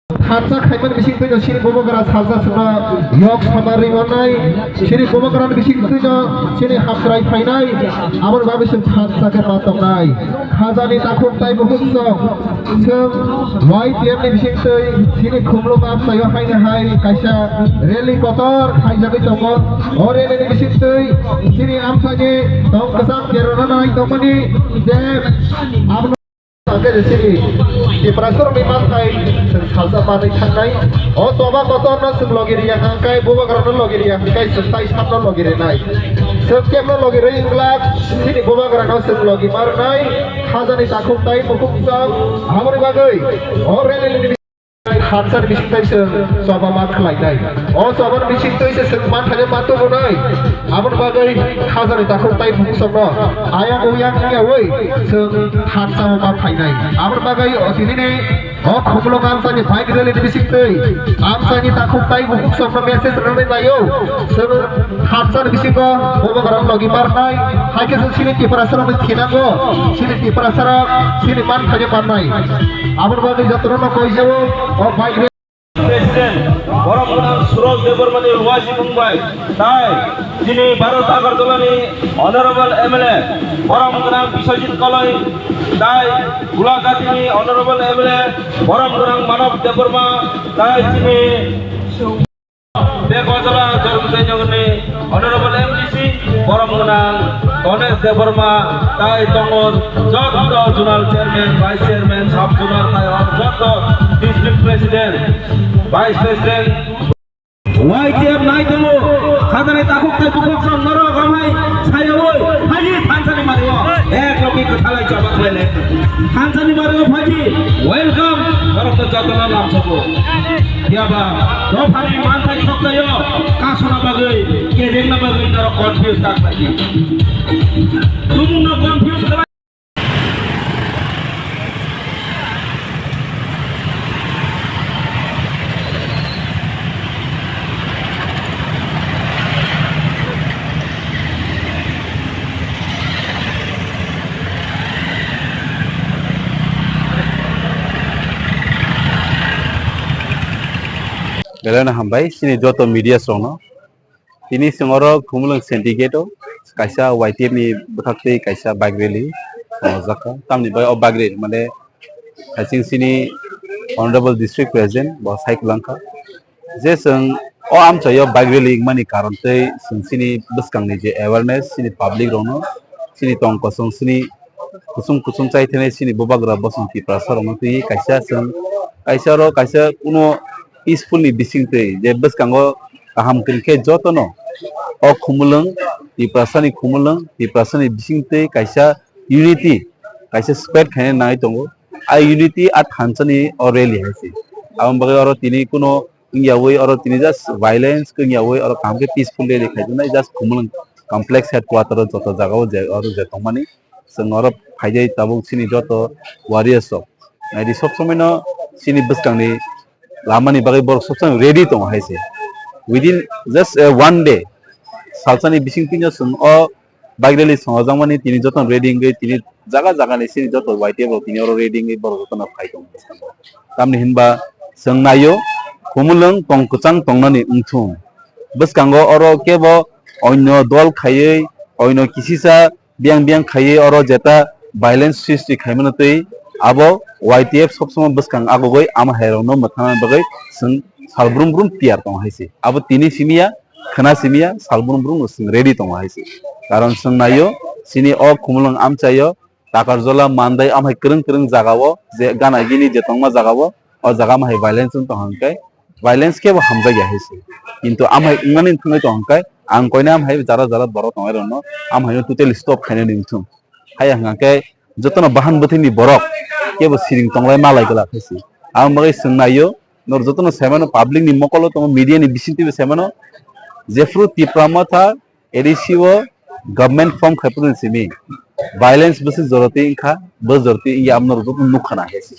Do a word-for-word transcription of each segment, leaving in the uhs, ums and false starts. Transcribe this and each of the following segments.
Thansa khaimani bising twi no chini bubagra salsa songno yok sama ring onnai, chini bubagra ni bising twi no chini hamkrai phainai, aboni bagwi chwng thansa khe ma tongnai. Khajani takhuk tai bukhuk song, chwng Y T F ni bising twi chini khumlung amchaio haino hai kaisa rally kotor khaijagwi tongo. O rally ni bising twi chini amchaini tong kwcham kerorna nai tongmani je abono Hwnkhe je chini Tiprasarokni manthai chwng salsa manwi thangnai. O choba kotorno chwng logi riya hwnkhe bubagrano logi riya hwnkhe chwng tai sakno logi rinai. Chwng kebno logi rwi wngla chini bubagrano chwng logi ma rwnai. Khajani takhuk tai bukhuk chwng aboni bagwi o rally ni Thansa ni bising twi se choba ma khlai nai. O choba ni bising twi se chwng manthai ma tubu nai. Aboni bagwi khajani takhuk tai bukhuk songno ayang uyang wngyawi chwng thansa o ma phainai. Aboni bagwi o tini ni o khumulwng amchaini bike rally ni bising twi amchaini takhuk tai bukhuk songno message rwnai naio. Chwng Thansa ni bisingo bubagrano logi ma rwnai, hai khe chwng chini Tiprasarokni thinango, chini Tiprasarok chini manthai ma rwnai. Aboni bagwi jotono no koi jabo, o bike President, borom gwnang Suraj Debbarmani wajibung bai, tai chini Bharat Agartala ni Honorable M L A, borom gwnang Biswajit Koloi, tai Gulagati ni Honorable M L A, borom gwnang Manav Debbarma, tai chini Begojala Jormtai Nagarni Honorable M D C, borom gwnang Ganesh Debbarma, tai tongo joto Zonal Chairman, Vice Chairman, Sub Zonal, tai o joto District President, Vice President. Y T F nai tongo, khajani takhuk tai bukhuk song norok amhai sayawi, phaji thansani mario, ek logi kwthalai chaba khlailai. Thansani mario phaji, welcome, norokno jotono lamsogo. Phiya ba, dophani manthai soktayo, kasuna bagwi, kebengna bagwi norok confuse ta khlai di. Tumungno confuse khlai. Belai no hambai chini joto media rokno. Tini chwng oro Khumulwng syndicate o kaisa Y T F ni bwkhak twi kaisa bike rally swngjak kha. Tamni bai o bike rally mane hasing chini Honorable District President bo sai kwlang kha. Je chwng o amchaio bike rally wngmani karon tei chwng chini bwskangni je awareness chini public rokno chini tong kosong chini kusum kusum chai thani chini bubagra bosong Tiprasa rokno twi kaisa chwng kaisa oro kaisa kuno peaceful ni bising twi je bwskango kaham kwrwi khe jotono o Khumulwng Tiprasa ni Khumulwng Tiprasa ni bising twi kaisa unity kaisa spread khaina nai tongo. A unity a thansa ni o rally hai se. Aboni bagwi oro tini kuno wngyawi oro tini just violence wngyawi oro kaham khe peaceful rally khaijaknai just Khumulwng complex headquarter o joto jagao je oro je tongmani chwng oro phaijai tabuk chini joto warriors rok. Naidi sob somoi no chini bwskangni lamani bagwi borok sob somoi ready tongo hai se. Within just a one day salsani bising twino chwng o bike rally swngojakmani tini jotono ready wngwi tini jaga jaga ni chini joto Y T F rok tini oro ready wngwi borok jotono phai tongo bwskango. Tamni hinba chwng naio Khumulwng tong kwchang tongnani wngthung. Bwskango oro kebo onyo dol khaiwi onyo kisisa biyang biyang khaiwi oro jeta violence sristi khaimano twi abo Y T F sob somoi bwskang agugwi ama hai rokno mwthangna bagwi chwng sal brum brum tiyar tongo hai se. Abo tini simi ya khwna simi ya sal brum brum no chwng ready tongo hai se. Karon chwng naio chini o Khumulwng amchaio Takarjola Mandai amhai kwrwng kwrwng jagao je gana gini je tongma jagao o jaga amhai violence wng tong hwnkhe violence kebo hamjakya hai se. Kintu amhai wngnani thangwi tong hwnkhe ang koina amhai jara jara borok tongnai rokno amhaino totally stop khainani wngthung. Haiya hwnkhe jotono bahan bwthwini borok kebo siring tonglai malai glak hai se. Aboni bagwi chwng naio norok jotono sai mano public ni mokolo tongo media ni bisingtwibo sai mano jephru Tipra Motha A D C o government form khai phuru simi violence bwswk jorotwi wngkha, bo jorotwi wngya amo norok joto nukha na hai se.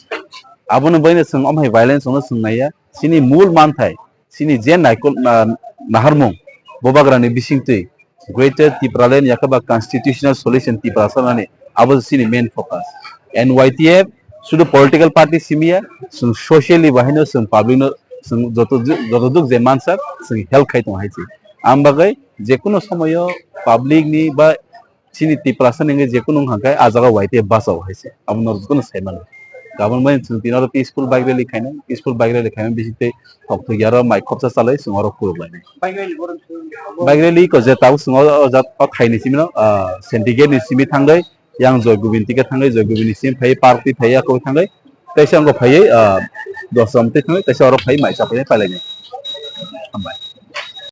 Abono baino chwng omo hai violence ono chwng naiya, chini mul manthai, chini je naikol na-, naharmung bubagrani bisingtwi Greater Tipraland yakhe ba constitutional solution Tiprasa nani abo chini main focus. And Y T F Sudu political party simi ya, chwng socially bahai no chwng public no chwng joto ju-, joto duk je mansa chwng help khai tong hai se. Ang bagwi je kuno somoyo public ni ba chini Tiprasa ni je kuno wngkha khe ah jaga Y T F bachao hai se. Abo no joto no sai mano. Gabon bai chwng tini oro peaceful bike rally khainai, peaceful bike rally khainai bisi tei thok thok yaro mai khopsa chalai chwng oro khuluk lainai. Bike rally ko je tabuk chwng o, o jat o thai ni simi no, ah, syndicate ni simi thangwi yang Joy Gobind tika thangwi Joy Gobind ni simi phai park ti phai ya ko thangwi teisa wngkha phaiwi, ah, dos rom ti thangwi teisa oro phai mai chapai pailai ni. Hambai.